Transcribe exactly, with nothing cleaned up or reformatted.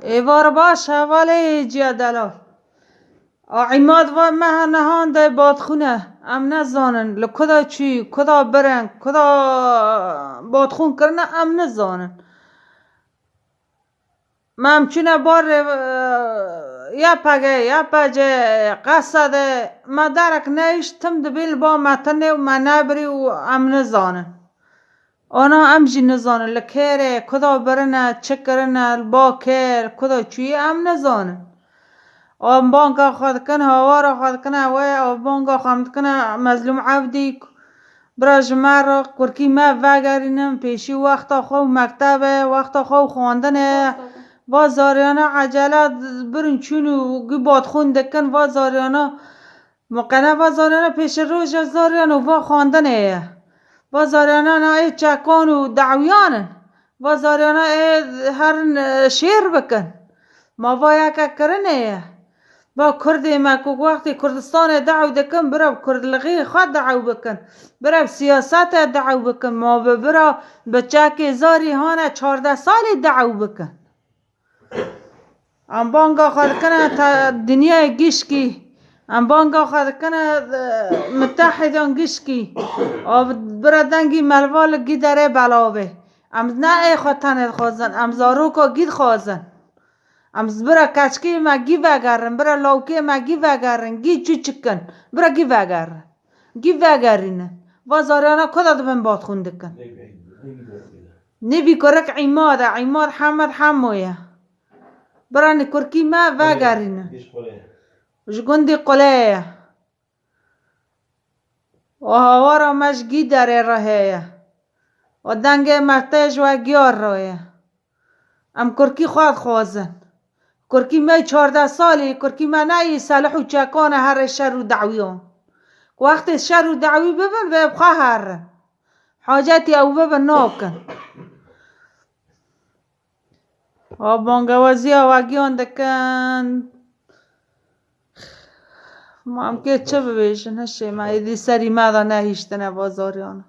Êvar baş, hevalê ciya delal. A Îmad va me nihan de badxûne. Em nezanin li kuda çûyî, kuda birin, kuda badxûn kirine, em nizanin. Me em çûne bar, e, Y P G, Y P C, Qesede, me derek nehişt, tim dibî li ba me tinê û me nebirî û em nizanin. Ana em jî nizanin li kê re, kuda birine, çi kirine, li ba kê, kuda çûyî em nizanin. Em banga xwe dikin, hawara xwe dikine wê, em banga xwe em dikine Mezlûm Evdî, bira ji me re kurkî me vegerînin, pêşî wexta xwe û mekteb e, wexta xwe û xwendin e. Va zariyana ecele birin çûn û gî badxûn dikin, va zariyana Miqene va zariyana pêşeroja zariyan û va xwendinê ye. Va zariyana na ê çekan û dawyan in. Va zariyana ê herin, e, şêr bikin. Ma va yeke kirinê ye. Va Kurdê me ku wextê Kurdistanê daw dikin, bira bi kurdlixî xwe daw bikin. Bira bi siyasete daw bikin. Ma bi bira bi çekê zarî hane çardeh salî daw bikin. Em banga xwe dikine te dinyayê gişkî. Em banga xwe dikine, e, mitehidan gişkî. Av bira dengî melval gî derê belavê. Em ne ê xwe tenê dixwazin, em zaroka gî dixwazin. Em z-, bira keçkê me gî vegerin, bira lawkê me gî vegerin, gî çûçikin. Bira gî vegerin. Gî vegerînin. Va zariyana ku de dibin badxûn dikin. Nêvî kurik Îmad e, Îmad Hemed Hemo ye. Biranî kurkî me vegerînin. Ji gundî Qulê ye. Û hawara me ji gî derê re heye. Û dengê me tê ji we giyar re ye. Em kurkî xwe dixwazin. Kurkî me çardeh salî, kurkî me neyê selih û çekan e herê şer û dawî an. Wextê şer û dawî bibin, vê bi xwe herin. Hacetî ew bibin nakin. A bangewaziya we giyan dikin. Ma em kê çi bibêjin, hişê me êdî serî me de nehiştine bazariyan.